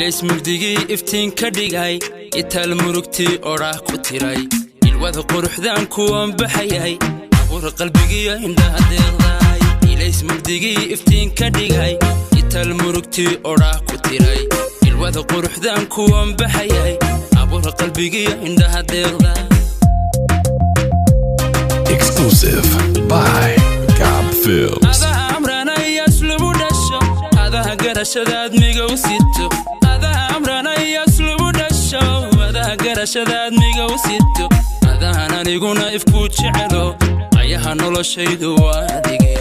Ilays mugdigii iftiin ka dhigay, itaal murugtii odhaah ku tiray, ilwada quruxdaan kuwan baxayay, abuur qalbigiyo indhaha deeqdaay. Ilays mugdigii iftiin ka dhigay, itaal murugtii odhaah ku tiray, ilwada quruxdaan kuwan baxayay, abuur qalbigiyo indhaha deeqdaay. Exclusive by Gob Films. Adaha amranaya aslubu dhasho, adaha garashadaad migow sito. Adaha amranaya aslubu dhasho, adaha garashadaad migow sito. Adahan aniguna ifkuu jecelo, ayaha noloshaydu waa adige,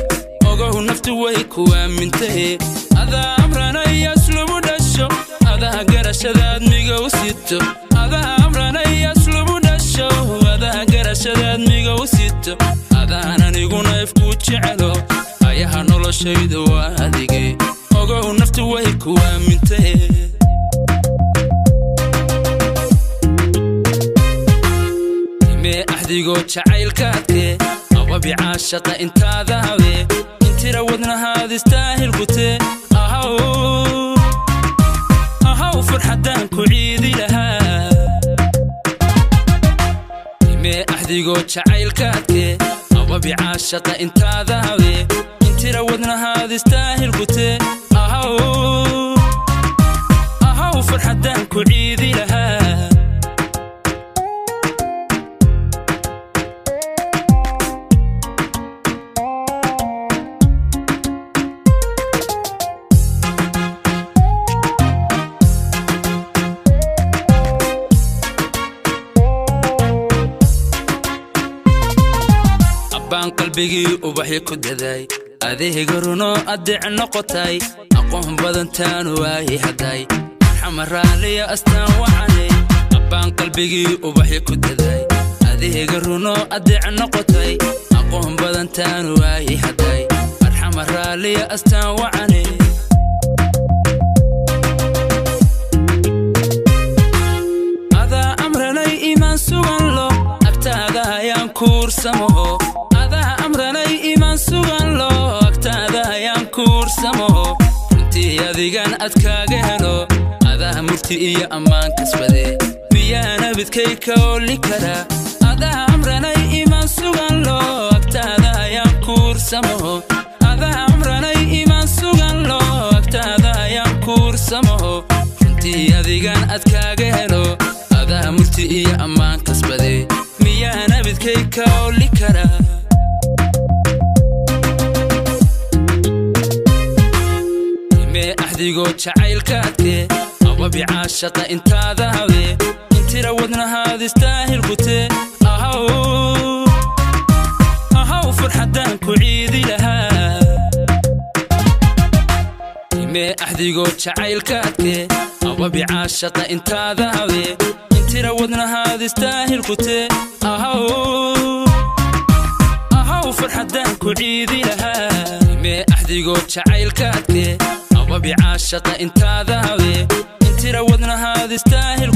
ogow naftu way ku aamintahe. Adaa amranaya aslubu dhasho, adaha garashadaad migow sito. Adaha amranaya aslubu dhasho, adaha garashadaad migow sito. Adahan aniguna ifkuu jecelo, ayaha noloshaydu waa adige, ogow naftu way ku aamintahe. Imee axdigoo jacaylkaadke, awabi caashaqa intaada habe, intira wadnahaad istaahil gute. Ahaw ahaw, farxaddaan ku ciidi lahaa. Imee axdigoo jacaylkaadke, awabi caashaqa intaada habe, intira wadnahaad istaahil gute. Ahaw ahaw, farxaddaan ku ciidi lahaa. Abbaan qalbigii ubaxyo ku daday, adeega runo adeec noqotay, aqoon badantaan waayi hadday, marxama raaliya astaan wacanay. Abbaan qalbigii ubaxyo ku daday, adeega runo adeec noqotay, aqoon badantaan waayi hadday, marxama raaliya astaan wacanay. Adaa amranay imaan sugan lo, agtaada ayaan kuursamaho. Adaa amranay imaan sugan lo, agtaada ayaan kuursamaho. Runtii adigan adkaaga helo, adaa murti iyo ammaan kasbade, miyaana bidkay ka oli karaa? Adaa amranay imaan sugan lo, agtaada ayaan kuursamaho. Adaa amranay imaan sugan lo, agtaada ayaan kuursamaho. Runtii adigan adkaaga helo, adaa murti iyo ammaan kasbade, miyaana bidkay ka oli karaa? Imee axdigoo jacaylkaadke, awabi caashaqa intaada habe, intira wadnahaad istaahil gute. Ahaw ahaw, farxaddaan ku ciidi lahaa. Imee axdigoo jacaylkaadke, awabi caashaqa intaada habe, intira wadnahaad istaahil gute. Ahaw ahaw, farxaddaan ku ciidi lahaa. Imee axdigoo jacaylkaadke, awabi caashaqa intaada habe, intira wadnahaad istaahil